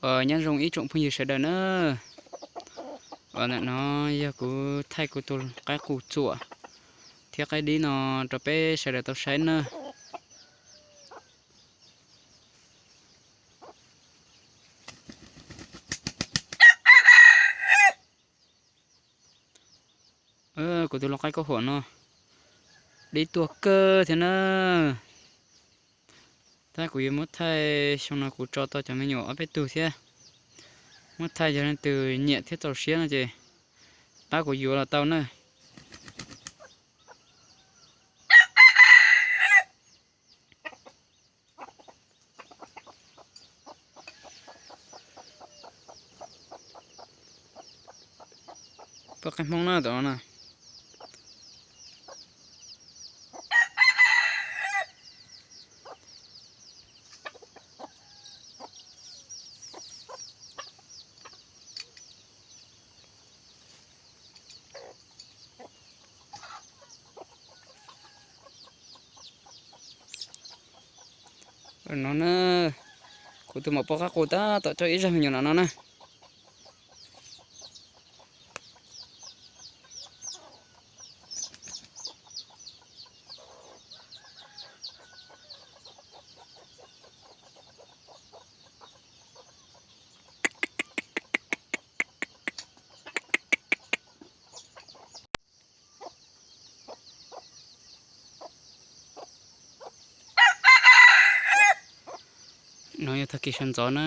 Nyob zoo ib tsoom phooj ywg sawv daws na. Ntawm no yog kuv thaij kuv tus qaib qus txuam thiab qaib dib no rau peb sawv daws tau saib na. Kuv tus lau qaib kaub huam no dib tuag kawg thiab na. Tab kuv yuav muab thaij, xyoo no kuv tso tau cov me nyuam ob peb tug thiab. Muab thaij yog leej twg nyiam thiab txaus siab no ces pab kuv yuav los tau na. Poj qaib Hmoob na tom no na. No na, kuv tus maum poj qaib qus tab tom coj ib zaj me nyuam no no na. No yog tag kis sawv ntxov na.